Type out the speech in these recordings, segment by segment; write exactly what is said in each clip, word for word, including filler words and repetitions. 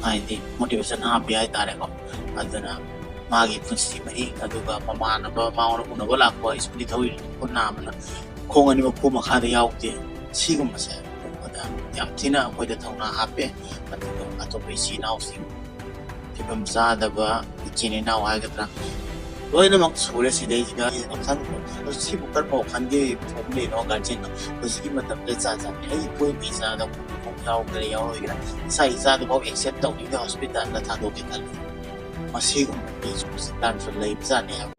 ꯍꯥꯏꯗꯤ ꯃꯣꯇꯤꯚꯦꯁꯟ ꯍꯥꯞꯄꯤ ꯍꯥꯏꯇꯥꯔꯦꯀꯣ꯫ ꯑꯗꯨꯅ ꯃꯥꯒꯤ ꯄꯨꯟꯁꯤ ꯃꯍꯤꯡ, ꯑꯗꯨꯒ ꯃꯃꯥꯟꯅꯕ ꯃꯉꯣꯟꯗ ꯎꯅꯕ ꯂꯥꯛꯄ ꯁ꯭ꯀꯨꯜꯒꯤ ꯊꯧꯔꯤ ꯈꯨꯠ ꯅꯥꯕꯅ ꯈꯣꯡ ꯑꯅꯤꯃꯛ ꯈꯨ ꯃꯈꯥꯗ ꯌꯥꯎꯗꯦ꯫ ꯁꯤꯒꯨꯝꯕꯁꯦ ꯎꯕꯗ ꯌꯥꯝ ꯊꯤꯅ ꯑꯩꯈꯣꯏꯗ ꯊꯧꯅꯥ ꯍꯥꯞꯄꯦ꯫ ꯑꯗꯨꯒ ꯑꯇꯣꯞꯄ ꯏꯆꯤꯟ ꯏꯅꯥꯎꯁꯤꯡ, ꯐꯤꯕꯝ ꯆꯥꯗꯕ ꯏꯆꯤꯟ ꯏꯅꯥꯎ ꯍꯥꯏꯒꯗ꯭ꯔꯥ, ꯂꯣꯏꯅꯃꯛ ꯁꯨꯔꯦ ꯁꯤꯗꯩꯁꯤꯗ꯫ ꯃꯊꯪ ꯁꯤꯕꯨ ꯀꯔꯝꯕ ꯋꯥꯈꯜꯒꯤ ꯐꯣꯝꯂꯤꯅꯣ ꯒꯥꯔꯖꯤꯌꯟꯅꯣ? ꯍꯧꯖꯤꯛꯀꯤ ꯃꯇꯝꯗ ꯏꯆꯥ ꯆꯥ-, ꯑꯩ ꯏꯄꯣꯏꯕ ꯏꯆꯥꯗ ꯈꯣꯡꯎꯞ ꯌꯥꯎꯒꯦꯔꯥ ꯌꯥꯎꯔꯣꯏꯒꯦꯔꯥ, ꯏꯆꯥ ꯏꯆꯥꯗꯨꯐꯥꯎ ꯑꯦꯛꯁꯦꯞ ꯇꯧꯅꯤꯡꯗꯦ ꯍꯣꯁꯄꯤꯇꯥꯜꯗ ꯊꯥꯗꯣꯛꯀꯦ ꯈꯜꯂꯤ꯫ ꯃꯁꯤꯒꯨꯝꯕ ꯃꯤꯁꯨ ꯍꯧꯖꯤꯛꯀꯥꯟꯁꯨ ꯂꯩꯕꯖꯥꯠꯅꯤ ꯍꯥꯏꯕ꯫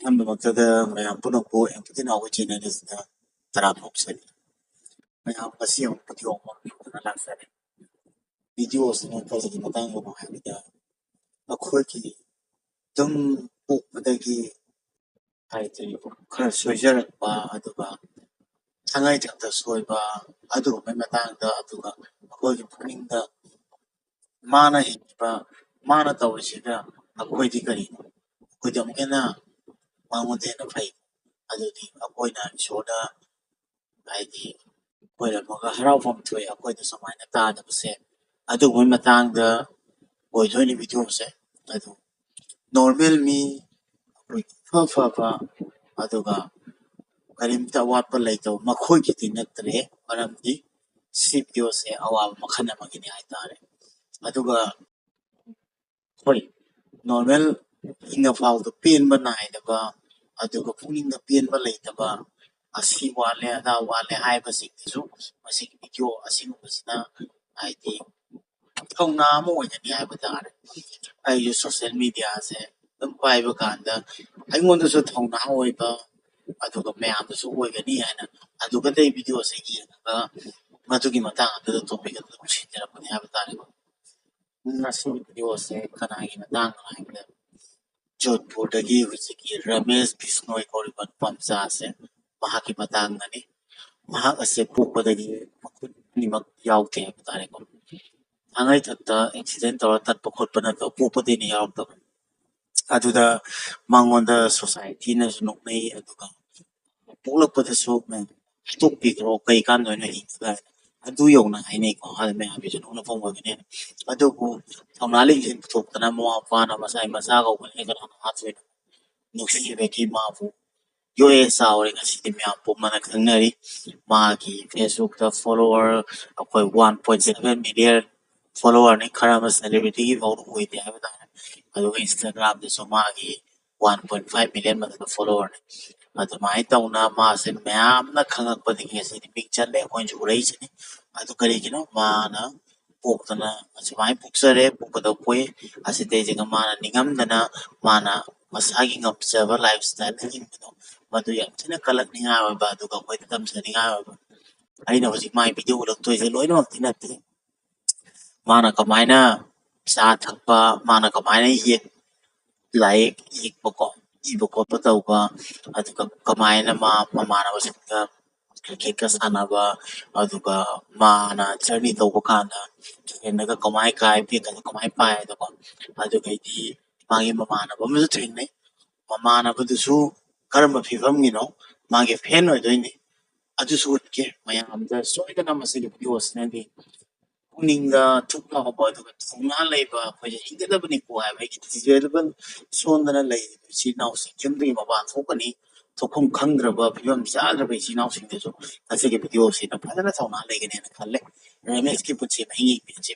ꯑꯍꯥꯟꯕꯃꯛꯇꯗ ꯃꯌꯥꯝ ꯄꯨꯝꯅꯃꯛꯄꯨ ꯑꯦꯝ ꯄꯤ ꯇꯤ ꯅꯥꯎꯒꯤ ꯆꯦꯅꯦꯜ ꯑꯁꯤꯗ ꯇꯔꯥꯝꯅ ꯑꯣꯛꯆꯔꯤ꯫ ꯃꯌꯥꯝ ꯉꯁꯤ ꯑꯃꯨꯛ ꯚꯤꯗꯤꯑꯣ ꯑꯃ ꯄꯨꯗꯨꯅ ꯂꯥꯛꯆꯔꯦ꯫ ꯚꯤꯗꯤꯑꯣꯁꯤꯅ ꯀꯔꯤꯒꯤ ꯃꯇꯥꯡꯗꯅꯣ ꯍꯥꯏꯕꯗ, ꯑꯩꯈꯣꯏꯒꯤ ꯑꯗꯨꯝ ꯄꯣꯛꯄꯗꯒꯤ ꯍꯥꯏꯗꯤ ꯈꯔ ꯁꯣꯏꯖꯔꯛꯄ, ꯑꯗꯨꯒ ꯊꯉꯥꯏꯊꯛꯇ ꯁꯣꯏꯕ, ꯑꯗꯨꯒꯨꯝꯕꯒꯤ ꯃꯇꯥꯡꯗ, ꯑꯗꯨꯒ ꯑꯩꯈꯣꯏꯒꯤ ꯄꯨꯛꯅꯤꯡꯗ ꯃꯥꯅ ꯍꯤꯡꯉꯤꯕ, ꯃꯥꯅ ꯇꯧꯔꯤꯁꯤꯒ ꯑꯩꯈꯣꯏꯗꯤ ꯀꯔꯤꯅꯣ? ꯑꯩꯈꯣꯏꯗꯤ ꯑꯃꯨꯛꯀ ꯍꯦꯟꯅ ꯃꯉꯣꯟꯗ ꯍꯦꯟꯅ ꯐꯩ꯫ ꯑꯗꯨꯗꯤ ꯑꯩꯈꯣꯏꯅ ꯏꯁꯣꯔꯗ ꯍꯥꯏꯗꯤ ꯈꯣꯏꯔꯝꯃꯒ ꯍꯔꯥꯎꯐꯝ ꯊꯣꯛꯑꯦ ꯑꯩꯈꯣꯏꯗ ꯁꯨꯃꯥꯏꯅ ꯇꯥꯗꯕꯁꯦ꯫ ꯑꯗꯨꯒꯨꯝꯕꯒꯤ ꯃꯇꯥꯡꯗ ꯑꯣꯏꯗꯣꯏꯅꯤ ꯚꯤꯗꯤꯑꯣꯁꯦ꯫ ꯑꯗꯨ ꯅꯣꯔꯃꯦꯜ ꯃꯤ, ꯑꯩꯈꯣꯏ ꯏꯐ ꯐꯕ, ꯑꯗꯨꯒ ꯀꯔꯤꯝꯇ ꯑꯋꯥꯠꯄ ꯂꯩꯇꯕ ꯃꯈꯣꯏꯒꯤꯗꯤ ꯅꯠꯇ꯭ꯔꯦ꯫ ꯃꯔꯝꯗꯤ ꯁꯤ ꯚꯤꯗꯤꯑꯣꯁꯦ ꯑꯋꯥꯕ ꯃꯈꯜ ꯑꯃꯒꯤꯅꯤ ꯍꯥꯏꯇꯥꯔꯦ꯫ ꯑꯗꯨꯒ ꯍꯣꯏ, ꯅꯣꯔꯃꯦꯜ ꯍꯤꯡꯉꯐꯥꯎꯗ ꯄꯦꯟꯕ ꯅꯥꯏꯗꯕ, ꯑꯗꯨꯒ ꯄꯨꯛꯅꯤꯡꯗ ꯄꯦꯟꯕ ꯂꯩꯇꯕ, ꯑꯁꯤ ꯋꯥꯠꯂꯦ, ꯑꯗꯥ ꯋꯥꯠꯂꯦ ꯍꯥꯏꯕꯁꯤꯡꯁꯤꯁꯨ ꯃꯁꯤꯒꯤ ꯚꯤꯗꯤꯑꯣ ꯑꯁꯤꯒꯨꯝꯕꯁꯤꯅ ꯍꯥꯏꯗꯤ ꯊꯧꯅꯥ ꯑꯃ ꯑꯣꯏꯒꯅꯤ ꯍꯥꯏꯕ ꯇꯥꯔꯦ꯫ ꯑꯩꯁꯨ ꯁꯣꯁꯦꯜ ꯃꯤꯗꯤꯌꯥꯁꯦ ꯑꯗꯨꯝ ꯄꯥꯏꯕ ꯀꯥꯟꯗ ꯑꯩꯉꯣꯟꯗꯁꯨ ꯊꯧꯅꯥ ꯑꯣꯏꯕ, ꯑꯗꯨꯒ ꯃꯌꯥꯝꯗꯁꯨ ꯑꯣꯏꯒꯅꯤ ꯍꯥꯏꯅ ꯑꯗꯨꯒꯗꯩ ꯚꯤꯗꯤꯑꯣꯁꯦ ꯌꯦꯡꯉꯒ ꯃꯗꯨꯒꯤ ꯃꯇꯥꯡ ꯑꯗꯨꯗ ꯇꯣꯄꯤꯛ ꯑꯗꯨ ꯑꯗꯨꯝ ꯁꯤꯟꯖꯔꯛꯄꯅꯤ ꯍꯥꯏꯕ ꯇꯥꯔꯦꯀꯣ꯫ ꯉꯁꯤꯒꯤ ꯚꯤꯗꯤꯑꯣꯁꯦ ꯀꯅꯥꯒꯤ ꯃꯇꯥꯡꯗꯅꯣ ꯍꯥꯏꯕꯗ, ꯖꯣꯙꯄꯨꯔꯗꯒꯤ ꯍꯧꯖꯤꯛꯀꯤ ꯔꯃꯦꯁ ꯕꯤꯁꯅꯣꯏ ꯀꯧꯔꯤꯕ ꯅꯨꯄꯥ ꯃꯆꯥ ꯑꯁꯦ, ꯃꯍꯥꯛꯀꯤ ꯃꯇꯥꯡꯗꯅꯤ꯫ ꯃꯍꯥꯛ ꯑꯁꯦ ꯄꯣꯛꯄꯗꯒꯤ ꯃꯈꯨꯠ ꯑꯅꯤꯃꯛ ꯌꯥꯎꯗꯦ ꯍꯥꯏꯕ ꯇꯥꯔꯦꯀꯣ꯫ ꯇꯉꯥꯏꯊꯛꯇ ꯑꯦꯛꯁꯤꯗꯦꯟ ꯇꯧꯔ ꯇꯠꯄ ꯈꯣꯠꯄ ꯅꯠꯇꯕ ꯄꯣꯛꯄꯗꯩꯅ ꯌꯥꯎꯔꯛꯇꯕ꯫ ꯑꯗꯨꯗ ꯃꯉꯣꯟꯗ ꯁꯣꯁꯥꯏꯇꯤꯅꯁꯨ ꯅꯣꯛꯅꯩ, ꯑꯗꯨꯒ ꯄꯣꯛꯂꯛꯄꯗꯁꯨ ꯃꯌꯥꯝ ꯍꯥꯠꯇꯣꯛꯄꯤꯈ꯭ꯔꯣ, ꯀꯩ ꯀꯥꯟꯗꯣꯏꯅꯣ ꯍꯤꯡꯉꯒ ꯍꯥꯏꯅ ꯑꯗꯨ ꯌꯧꯅ ꯍꯥꯏꯅꯩꯀꯣ꯫ ꯑꯍꯜ ꯃꯌꯥꯝꯒꯤꯁꯨ ꯅꯣꯛꯅꯐꯝ ꯑꯣꯏꯒꯅꯤ꯫ ꯑꯗꯨꯕꯨ ꯊꯧꯅꯥ ꯂꯤꯡꯖꯦꯜ ꯄꯨꯊꯣꯛꯇꯅ ꯃꯃꯥ ꯃꯄꯥꯅ ꯃꯆꯥ ꯃꯆꯥ ꯀꯧꯕꯅꯦ ꯀꯅꯥꯅ ꯍꯥꯠꯇꯣꯏꯅꯣ? ꯅꯨꯡꯁꯤꯕꯒꯤ ꯃꯥꯕꯨ ꯌꯣꯛꯑꯦ ꯆꯥꯎꯔꯦ ꯉꯁꯤꯗꯤ ꯃꯌꯥꯝ ꯄꯨꯝꯕꯅ ꯈꯪꯅꯔꯤ꯫ ꯃꯥꯒꯤ ꯐꯦꯁꯕꯨꯛꯇ ꯐꯣꯂꯣꯋꯔ ꯑꯩꯈꯣꯏ ꯋꯥꯟ ꯄꯣꯏꯟ ꯁꯚꯦꯟ ꯃꯤꯂꯤꯌꯟ ꯐꯣꯂꯣꯋꯔꯅꯤ, ꯈꯔ ꯑꯃ ꯁꯦꯂꯦꯕ꯭ꯔꯤꯇꯤꯒꯤ ꯐꯥꯎꯕ ꯑꯣꯏꯗꯦ ꯍꯥꯏꯕ ꯇꯥꯔꯦ꯫ ꯑꯗꯨꯒ ꯏꯟꯁꯇꯥꯒ꯭ꯔꯥꯝꯗꯁꯨ ꯃꯥꯒꯤ ꯋꯥꯟ ꯄꯣꯏꯟ ꯐꯥꯏꯚ ꯃꯤꯂꯤꯌꯟ ꯃꯊꯛꯇ ꯐꯣꯂꯣꯋꯔꯅꯤ꯫ ꯑꯗꯨꯃꯥꯏꯅ ꯇꯧꯅ ꯃꯥꯁꯦ ꯃꯌꯥꯝꯅ ꯈꯪꯉꯛꯄꯗꯒꯤ ꯉꯁꯤꯗꯤ ꯃꯤꯡ ꯆꯜꯂꯦ, ꯑꯩꯈꯣꯏꯅꯁꯨ ꯎꯔꯛꯏꯁꯤꯅꯤ꯫ ꯑꯗꯨ ꯀꯔꯤꯒꯤꯅꯣ? ꯃꯥꯅ ꯄꯣꯛꯇꯅ ꯑꯁꯨꯃꯥꯏꯅ ꯄꯣꯛꯆꯔꯦ, ꯄꯣꯛꯀꯗꯕ ꯄꯣꯛꯏ꯫ ꯑꯁꯤꯗꯩꯁꯤꯒ ꯃꯥꯅ ꯅꯤꯡꯉꯝꯗꯅ ꯃꯥꯅ ꯃꯁꯥꯒꯤ ꯉꯝꯖꯕ ꯂꯥꯏꯐ ꯁ꯭ꯇꯥꯏꯜꯗ ꯍꯤꯡꯕꯗꯣ, ꯃꯗꯨ ꯌꯥꯝ ꯊꯤꯅ ꯀꯜꯂꯛꯅꯤꯡꯉꯥꯏ ꯑꯣꯏꯕ, ꯑꯗꯨꯒ ꯑꯩꯈꯣꯏꯗ ꯇꯝꯖꯅꯤꯡꯉꯥꯏ ꯑꯣꯏꯕ꯫ ꯑꯩꯅ ꯍꯧꯖꯤꯛ ꯃꯥꯒꯤ ꯚꯤꯗꯤꯑꯣ ꯎꯠꯂꯛꯇꯣꯏꯁꯦ ꯂꯣꯏꯅꯃꯛꯇꯤ ꯅꯠꯇꯦ꯫ ꯃꯥꯅ ꯀꯃꯥꯏꯅ ꯆꯥ ꯊꯛꯄ, ꯃꯥꯅ ꯀꯃꯥꯏꯅ ꯌꯦꯛ-, ꯂꯥꯏꯔꯤꯛ ꯌꯦꯛꯄꯀꯣ, ꯏꯕ ꯈꯣꯠꯄ ꯇꯧꯕ, ꯑꯗꯨꯒ ꯀꯃꯥꯏꯅ ꯃꯥ ꯃꯃꯥꯟꯅꯕꯁꯤꯡꯒ ꯀ꯭ꯔꯤꯀꯦꯠꯀ ꯁꯥꯟꯅꯕ, ꯑꯗꯨꯒ ꯃꯥꯅ ꯖꯔꯅꯤ ꯇꯧꯕ ꯀꯥꯟꯗ ꯇ꯭ꯔꯦꯟꯗꯒ ꯀꯃꯥꯏ ꯀꯥꯏ, ꯕꯦꯒꯀ ꯀꯃꯥꯏ ꯄꯥꯏ ꯍꯥꯏꯗꯣꯀꯣ꯫ ꯑꯗꯨꯗꯩꯗꯤ ꯃꯥꯒꯤ ꯃꯃꯥꯟꯅꯕ ꯑꯃꯁꯨ ꯊꯦꯡꯅꯩ꯫ ꯃꯃꯥꯟꯅꯕꯗꯨꯁꯨ ꯀꯔꯝꯕ ꯐꯤꯕꯝꯒꯤꯅꯣ? ꯃꯥꯒꯤ ꯐꯦꯟ ꯑꯣꯏꯗꯣꯏꯅꯤ꯫ ꯑꯗꯨꯁꯨ ꯎꯠꯀꯦ ꯃꯌꯥꯝꯗ ꯁꯣꯏꯗꯅ ꯃꯁꯤꯒꯤ ꯚꯤꯗꯤꯑꯣ ꯑꯁꯤꯅꯗꯤ ꯄꯨꯛꯅꯤꯡꯗ ꯊꯨꯞ ꯂꯥꯎꯕ ꯑꯗꯨꯒ ꯊꯧꯅꯥ ꯂꯩꯕ ꯑꯩꯈꯣꯏꯁꯦ ꯍꯤꯡꯒꯗꯕꯅꯤꯀꯣ ꯍꯥꯏꯕꯒꯤ ꯗꯤꯖꯦꯕꯜ ꯁꯣꯟꯗꯅ ꯂꯩꯔꯤꯕ ꯏꯆꯤꯜ ꯏꯅꯥꯎꯁꯤꯡ ꯌꯨꯝꯗꯒꯤ ꯃꯄꯥꯟ ꯊꯣꯛꯀꯅꯤ, ꯊꯣꯛꯐꯝ ꯈꯪꯗ꯭ꯔꯕ ꯐꯤꯕꯝ ꯆꯥꯗ꯭ꯔꯕ ꯏꯆꯤꯜ ꯏꯅꯥꯎꯁꯤꯡꯗꯁꯨ ꯉꯁꯤꯒꯤ ꯚꯤꯗꯤꯑꯣ ꯑꯁꯤꯅ ꯐꯖꯅ ꯊꯧꯅꯥ ꯂꯩꯒꯅꯦꯅ ꯈꯜꯂꯦ꯫ ꯔꯃꯦꯁꯀꯤ ꯄꯨꯟꯁꯤ ꯃꯍꯤꯡ ꯌꯦꯡꯕꯤꯔꯁꯤ꯫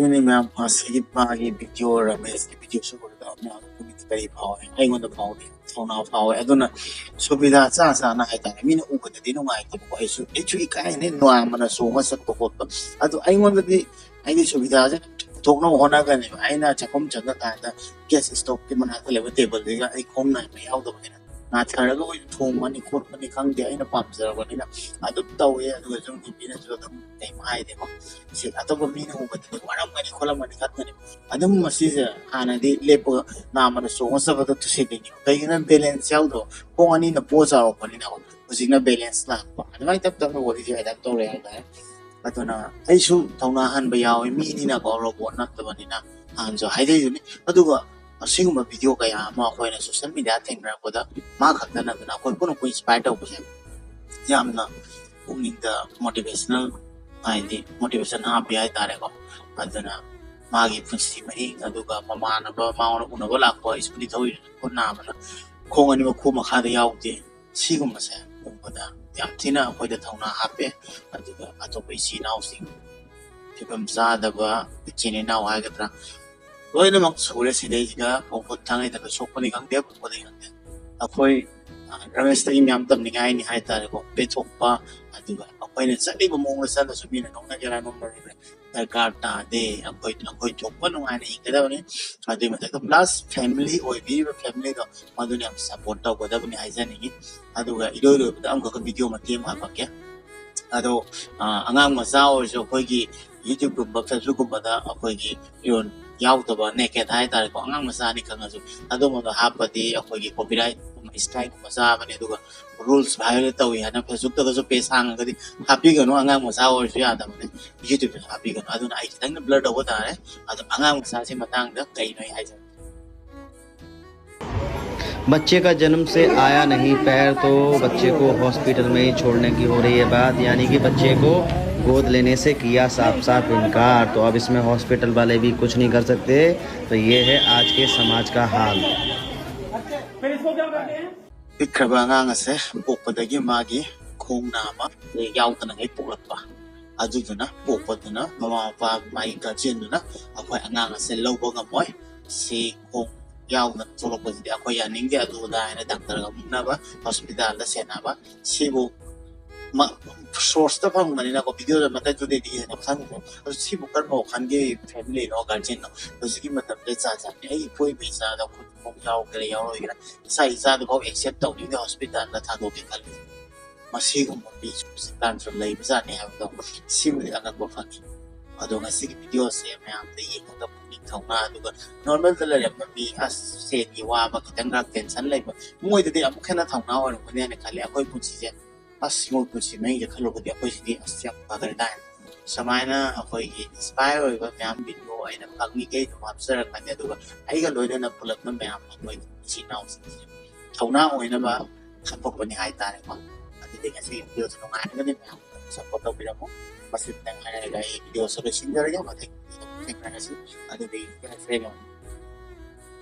ꯑꯗꯨꯅꯤ ꯃꯌꯥꯝ, ꯉꯁꯤꯒꯤ ꯃꯥꯒꯤ ꯚꯤꯗꯤꯑꯣ, ꯔꯃꯦꯁꯀꯤ ꯚꯤꯗꯤꯑꯣ ꯁꯨ ꯎꯕꯗ ꯃꯌꯥꯝ ꯄꯨꯛꯅꯤꯡ ꯀꯔꯤ ꯐꯥꯎꯋꯦ? ꯑꯩꯉꯣꯟꯗ ꯐꯥꯎꯗꯦ, ꯊꯧꯅꯥ ꯐꯥꯎꯋꯦ꯫ ꯑꯗꯨꯅ ꯁꯨꯕꯤꯗꯥ ꯆꯥ ꯆꯥꯅ ꯍꯥꯏꯇꯥꯔꯦ, ꯃꯤꯅ ꯎꯕꯗꯗꯤ ꯅꯨꯡꯉꯥꯏꯇꯦꯕꯀꯣ, ꯑꯩꯁꯨ ꯑꯩꯁꯨ ꯏꯀꯥꯏꯅꯦ ꯅꯥꯝꯃꯅ ꯆꯣꯡꯉ ꯆꯠꯄ ꯈꯣꯠꯄ꯫ ꯑꯗꯨ ꯑꯩꯉꯣꯟꯗꯗꯤ, ꯑꯩꯗꯤ ꯁꯨꯕꯤꯗꯥꯁꯦ ꯄꯨꯊꯣꯛꯅꯕ ꯍꯣꯠꯅꯒꯅꯦꯕ꯫ ꯑꯩꯅ ꯆꯥꯛꯈꯨꯝ ꯆꯪꯉꯀꯥꯟꯗ ꯒ꯭ꯌꯥꯁ ꯁ꯭ꯇꯣꯞꯀꯤ ꯃꯅꯥꯛꯇ ꯂꯩꯕ ꯇꯦꯕꯜꯗꯨꯒ ꯑꯩ ꯈꯣꯡ ꯅꯥꯏꯕ ꯌꯥꯎꯗꯕꯅꯤꯅ ꯅꯥꯊꯔꯒ ꯑꯣꯏꯅ ꯊꯣꯡꯕꯅꯤ ꯈꯣꯠꯄꯅꯤ ꯈꯪꯗꯦ, ꯑꯩꯅ ꯄꯥꯝꯖꯔꯕꯅꯤꯅ ꯑꯗꯨꯝ ꯇꯧꯋꯦ꯫ ꯑꯗꯨꯒ ꯁꯨꯝ ꯅꯨꯄꯤꯅꯁꯨ ꯑꯗꯨꯝ ꯀꯩꯝ ꯍꯥꯏꯗꯦꯀꯣ꯫ ꯁꯤ ꯑꯇꯣꯞꯄ ꯃꯤꯅ ꯎꯕꯗꯗꯤ ꯋꯥꯔꯝꯒꯅꯤ ꯈꯣꯠꯂꯝꯒꯅꯤ ꯈꯟꯒꯅꯤ꯫ ꯑꯗꯨꯝ ꯃꯁꯤꯁꯦ ꯍꯥꯟꯅꯗꯤ ꯂꯦꯞꯄꯒ ꯅꯥꯝꯃꯅ ꯆꯣꯡꯉ ꯆꯠꯄꯗꯣ ꯇꯨꯁꯤꯜꯂꯤꯅꯦꯕ꯫ ꯀꯩꯒꯤꯅꯣ? ꯕꯦꯂꯦꯟꯁ ꯌꯥꯎꯗꯕ, ꯈꯣꯡ ꯑꯅꯤꯅ ꯄꯣ ꯆꯥꯎꯔꯛꯄꯅꯤꯅ ꯍꯧꯖꯤꯛꯅ ꯕꯦꯂꯦꯟꯁ ꯂꯥꯛꯄ꯫ ꯑꯗꯨꯃꯥꯏꯅ ꯇꯞ ꯇꯞꯅ ꯋꯥꯔꯤꯁꯦ ꯑꯦꯗꯥꯞ ꯇꯧꯔꯦ ꯍꯥꯏꯇꯥꯔꯦ꯫ ꯑꯗꯨꯅ ꯑꯩꯁꯨ ꯊꯧꯅꯥ ꯍꯟꯕ ꯌꯥꯎꯋꯤ, ꯃꯤꯅꯤꯅꯀꯣ, ꯔꯣꯕꯣꯠ ꯅꯠꯇꯕꯅꯤꯅ ꯍꯥꯟꯅꯁꯨ ꯍꯥꯏꯖꯩꯗꯨꯅꯤ꯫ ꯑꯗꯨꯒ ꯑꯁꯤꯒꯨꯝꯕ ꯚꯤꯗꯤꯑꯣ ꯀꯌꯥ ꯑꯃ ꯑꯩꯈꯣꯏꯅ ꯁꯣꯁꯦꯜ ꯃꯤꯗꯤꯌꯥ ꯊꯦꯡꯅꯔꯛꯄꯗ ꯃꯥ ꯈꯛꯇ ꯅꯠꯇꯅ ꯑꯩꯈꯣꯏ ꯄꯨꯝꯅꯃꯛꯄꯨ ꯏꯟꯁꯄꯥꯌꯔ ꯇꯧꯕꯁꯦ ꯌꯥꯝꯅ ꯄꯨꯛꯅꯤꯡꯗ ꯃꯣꯇꯤꯚꯦꯁꯅꯦꯜ, ꯍꯥꯏꯗꯤ ꯃꯣꯇꯤꯚꯦꯁꯟ ꯍꯥꯞꯄꯤ ꯍꯥꯏꯇꯥꯔꯦꯀꯣ꯫ ꯑꯗꯨꯅ ꯃꯥꯒꯤ ꯄꯨꯟꯁꯤ ꯃꯍꯤꯡ, ꯑꯗꯨꯒ ꯃꯃꯥꯟꯅꯕ, ꯃꯉꯣꯟꯗ ꯎꯅꯕ ꯂꯥꯛꯄ ꯁ꯭ꯀꯨꯇꯤ ꯊꯧꯔꯤ ꯈꯨꯠ ꯅꯥꯕꯅ ꯈꯣꯡ ꯑꯅꯤꯃꯛ ꯈꯨ ꯃꯈꯥꯗ ꯌꯥꯎꯗꯦ꯫ ꯁꯤꯒꯨꯝꯕꯁꯦ ꯎꯕꯗ ꯌꯥꯝ ꯊꯤꯅ ꯑꯩꯈꯣꯏꯗ ꯊꯧꯅꯥ ꯍꯥꯞꯄꯦ꯫ ꯑꯗꯨꯒ ꯑꯇꯣꯞꯄ ꯏꯆꯤꯜ ꯏꯅꯥꯎꯁꯤꯡ, ꯐꯤꯕꯝ ꯆꯥꯗꯕ ꯏꯆꯤꯜ ꯏꯅꯥꯎ ꯍꯥꯏꯒꯗ꯭ꯔꯥ, ꯂꯣꯏꯅꯃꯛ ꯁꯨꯔꯦ ꯁꯤꯗꯩꯁꯤꯗ꯫ ꯈꯣꯡ ꯈꯨꯠ ꯊꯥꯡꯒꯩꯗ ꯁꯣꯛꯄꯅꯤ ꯈꯪꯗꯦ, ꯐꯨꯛꯄꯅꯤ ꯈꯪꯗꯦ꯫ ꯑꯩꯈꯣꯏ, ꯑ, ꯔꯃꯦꯁꯇꯒꯤ ꯃꯌꯥꯝ ꯇꯝꯅꯤꯡꯉꯥꯏꯅꯤ ꯍꯥꯏꯇꯥꯔꯦꯀꯣ꯫ ꯄꯦꯟꯊꯣꯛꯄ, ꯑꯗꯨꯒ ꯑꯩꯈꯣꯏꯅ ꯆꯠꯂꯤꯕ ꯃꯑꯣꯡꯗ ꯆꯠꯂꯁꯨ ꯃꯤꯅ ꯅꯣꯛꯅꯒꯦꯔꯥ ꯅꯣꯛꯅꯔꯣꯏꯔꯥ ꯗꯔꯀꯥꯔ ꯇꯥꯗꯦ꯫ ꯑꯩꯈꯣꯏ, ꯑꯩꯈꯣꯏ ꯊꯣꯛꯄ ꯅꯨꯡꯉꯥꯏꯅ ꯍꯤꯡꯒꯗꯕꯅꯤ꯫ ꯑꯗꯨꯒꯤ ꯃꯊꯛꯇ ꯄ꯭ꯂꯁ ꯐꯦꯃꯤꯂꯤ ꯑꯣꯏꯕꯤꯔꯤꯕ ꯐꯦꯃꯤꯂꯤꯗꯣ ꯃꯗꯨꯅ ꯌꯥꯝ ꯁꯞꯄꯣꯔꯠ ꯇꯧꯒꯗꯕꯅꯤ ꯍꯥꯏꯖꯅꯤꯡꯉꯤ꯫ ꯑꯗꯨꯒ ꯏꯔꯣꯏ ꯂꯣꯏꯕꯗ ꯑꯃꯈꯛꯀ ꯚꯤꯗꯤꯑꯣ ꯃꯇꯦꯛ ꯑꯃ ꯍꯥꯞꯄꯛꯀꯦ꯫ ꯑꯗꯣ, ꯑ, ꯑꯉꯥꯡ ꯃꯆꯥ ꯑꯣꯏꯔꯁꯨ ꯑꯩꯈꯣꯏꯒꯤ YouTube ꯀꯨꯝꯕ, Facebook ꯀꯨꯝꯕꯗ ꯑꯩꯈꯣꯏꯒꯤ ꯐꯤꯔꯣꯜ ꯌꯥꯎꯗꯕ, ꯅꯦꯀꯦꯠ ꯍꯥꯏꯇꯥꯔꯦꯀꯣ, ꯑꯉꯥꯡ ꯃꯆꯥꯅꯤ ꯈꯪꯉꯁꯨ ꯑꯗꯨꯝꯕꯗꯣ ꯍꯥꯞꯄꯗꯤ ꯑꯩꯈꯣꯏꯒꯤ ꯀꯣꯄꯤꯔꯥꯏꯠ ꯀꯨꯝꯕ, ꯏꯁꯇ꯭ꯔꯥꯏꯛ ꯀꯨꯝꯕ ꯆꯥꯕꯅꯦ꯫ ꯑꯗꯨꯒ ꯔꯨꯜꯁ ꯚꯥꯏꯑꯣꯂꯦꯠ ꯇꯧꯏ ꯍꯥꯏꯅ Facebook ꯇꯒꯁꯨ ꯄꯦꯖ ꯍꯥꯡꯉꯒꯗꯤ ꯍꯥꯞꯄꯤꯒꯅꯨ, ꯑꯉꯥꯡ ꯃꯆꯥ ꯑꯣꯏꯔꯁꯨ ꯌꯥꯗꯕꯅꯦ꯫ YouTube ꯇꯁꯨ ꯍꯥꯞꯄꯤꯒꯅꯨ꯫ ꯑꯗꯨꯅ ꯑꯩ ꯈꯤꯇꯪ ꯕ꯭ꯂꯔ ꯇꯧꯕ ꯇꯥꯔꯦ꯫ ꯑꯗꯣ ꯑꯉꯥꯡ ꯃꯆꯥꯁꯤ ꯃꯇꯥꯡꯗ ꯀꯩꯅꯣ ꯑꯩ ꯍꯥꯏꯖꯔꯛꯀꯦ꯫ बच्चे का जन्म से आया नहीं पैर, तो बच्चे को हॉस्पिटल में ही छोड़ने की हो रही है बात, यानी कि बच्चे को गोद लेने से किया साफ साफ इनकार। तो अब इसमें हॉस्पिटल वाले भी कुछ नहीं कर सकते। तो ये है आज के समाज का हाल। ꯄꯤꯛꯈ꯭ꯔꯕ ꯑꯉꯥꯡ ꯑꯁꯦ ꯄꯣꯛꯄꯗꯒꯤ ꯃꯥꯒꯤ ꯈꯣꯡ ꯅꯥꯝꯃ ꯌꯥꯎꯗꯅꯉꯩ ꯄꯣꯛꯂꯛꯄ꯫ ꯑꯗꯨꯗꯨꯅ ꯄꯣꯛꯄꯗꯨꯅ ꯃꯃꯥ ꯃꯄꯥ, ꯃꯥꯒꯤ ꯒꯥꯔꯖꯤꯌꯟꯗꯨꯅ ꯑꯩꯈꯣꯏ ꯑꯉꯥꯡ ꯑꯁꯦ ꯂꯧꯕ ꯉꯝꯃꯣꯏ꯫ ꯁꯤ ꯈꯣꯡ ꯌꯥꯎꯗꯅ ꯊꯣꯛꯂꯛꯄꯁꯤꯗꯤ ꯑꯩꯈꯣꯏ ꯌꯥꯅꯤꯡꯗꯦ, ꯑꯗꯨ ꯑꯗꯥ ꯍꯥꯏꯅ ꯗꯥꯛꯇꯔꯒ ꯃꯨꯛꯅꯕ, ꯍꯣꯁꯄꯤꯇꯥꯜꯗ ꯁꯦꯟꯅꯕ, ꯁꯤꯕꯨ ꯁꯣꯔꯁꯇ ꯐꯪꯕꯅꯤꯅꯀꯣ, ꯚꯤꯗꯤꯑꯣꯗ ꯃꯇꯠꯇꯨꯗꯩꯗꯤ ꯍꯦꯟꯅ ꯈꯪꯗ꯭ꯔꯦ꯫ ꯑꯗꯨ ꯁꯤꯕꯨ ꯀꯔꯝꯕ ꯋꯥꯈꯜꯒꯤ ꯐꯦꯃꯤꯂꯤꯅꯣ, ꯒꯥꯔꯖꯤꯌꯟꯅꯣ? ꯍꯧꯖꯤꯛꯀꯤ ꯃꯇꯝꯗ ꯖꯥꯠ ꯖꯥꯠꯅꯤ꯫ ꯑꯩ ꯏꯄꯣꯏ ꯏꯕ ꯏꯆꯥꯗ ꯈꯨꯠ ꯈꯣꯡ ꯌꯥꯎꯒꯦꯔꯥ ꯌꯥꯎꯔꯣꯏꯒꯦꯔꯥ, ꯏꯆꯥ ꯏꯆꯥꯗꯨꯐꯥꯎ ꯑꯦꯛꯁꯦꯞ ꯇꯧꯅꯤꯡꯗꯦ ꯍꯣꯁꯄꯤꯇꯥꯜꯗ ꯊꯥꯗꯣꯛꯀꯦ ꯈꯜꯂꯤ꯫ ꯃꯁꯤꯒꯨꯝꯕ ꯃꯤꯁꯨ ꯍꯧꯖꯤꯛꯀꯥꯟꯁꯨ ꯂꯩꯕꯖꯥꯠꯅꯤ ꯍꯥꯏꯕꯗꯣ, ꯁꯤꯃꯗꯤ ꯑꯉꯛꯄ ꯐꯪꯉꯤ꯫ ꯑꯗꯣ ꯉꯁꯤꯒꯤ ꯚꯤꯗꯤꯑꯣꯁꯦ ꯃꯌꯥꯝꯗ ꯌꯦꯡꯉꯒ ꯄꯨꯛꯅꯤꯡ ꯊꯧꯅꯥ, ꯑꯗꯨꯒ ꯅꯣꯔꯃꯦꯜꯗ ꯂꯩꯔꯝꯕ ꯃꯤ, ꯑꯁ, ꯁꯦꯟꯒꯤ ꯋꯥꯕ, ꯈꯤꯇꯪ ꯇꯦꯟꯁꯟ ꯂꯩꯕ, ꯃꯣꯏꯗꯗꯤ ꯑꯃꯨꯛ ꯍꯦꯟꯅ ꯊꯧꯅꯥ ꯑꯣꯏꯔꯝꯒꯅꯤ ꯍꯥꯏꯅ ꯈꯜꯂꯤ꯫ ꯑꯩꯈꯣꯏ ꯄꯨꯟꯁꯤꯁꯦ, ꯑꯁ, ꯃꯣꯏ ꯄꯨꯟꯁꯤ ꯃꯍꯤꯡꯁꯦ ꯈꯜꯂꯨꯕꯗꯤ ꯑꯩꯈꯣꯏꯁꯤꯗꯤ, ꯑꯁ, ꯌꯥꯝ ꯐꯈ꯭ꯔꯦ ꯀꯥꯏꯅ꯫ ꯁꯨꯃꯥꯏꯅ ꯑꯩꯈꯣꯏꯒꯤ ꯏꯟꯁꯄꯥꯌꯔ ꯑꯣꯏꯕ ꯃꯌꯥꯝ ꯚꯤꯗꯤꯑꯣ ꯑꯩꯅ ꯐꯪꯉꯤꯈꯩ ꯑꯗꯨꯝ ꯍꯥꯞꯆꯔꯛꯀꯅꯤ꯫ ꯑꯗꯨꯒ ꯑꯩꯒ ꯂꯣꯏꯅꯅ ꯄꯨꯜꯂꯛꯄ ꯃꯌꯥꯝ, ꯑꯩꯈꯣꯏ ꯏꯆꯤꯟ ꯏꯅꯥꯎꯁꯤꯡꯁꯦ ꯊꯧꯅꯥ ꯑꯣꯏꯅꯕ ꯍꯥꯞꯄꯛꯄꯅꯤ ꯍꯥꯏꯇꯥꯔꯦꯀꯣ꯫ ꯑꯗꯨꯗꯤ ꯉꯁꯤꯒꯤ ꯚꯤꯗꯤꯑꯣꯁꯦ ꯅꯨꯡꯉꯥꯏꯔꯒꯗꯤ ꯃꯌꯥꯝ ꯁꯞꯄꯣꯔꯠ ꯇꯧꯕꯤꯔꯝꯃꯨ꯫ ꯃꯁꯤꯇꯪ ꯍꯥꯏꯔꯒ ꯑꯩ ꯚꯤꯗꯤꯑꯣꯁꯦ ꯂꯣꯏꯁꯤꯟꯖꯔꯒꯦ꯫ ꯃꯊꯪ ꯚꯤꯗꯤꯑꯣꯗ ꯑꯃꯨꯛ ꯊꯦꯡꯅꯔꯁꯤ꯫ ꯑꯗꯨꯗꯤ ꯌꯥꯏꯐꯔꯦ ꯃꯌꯥꯝ꯫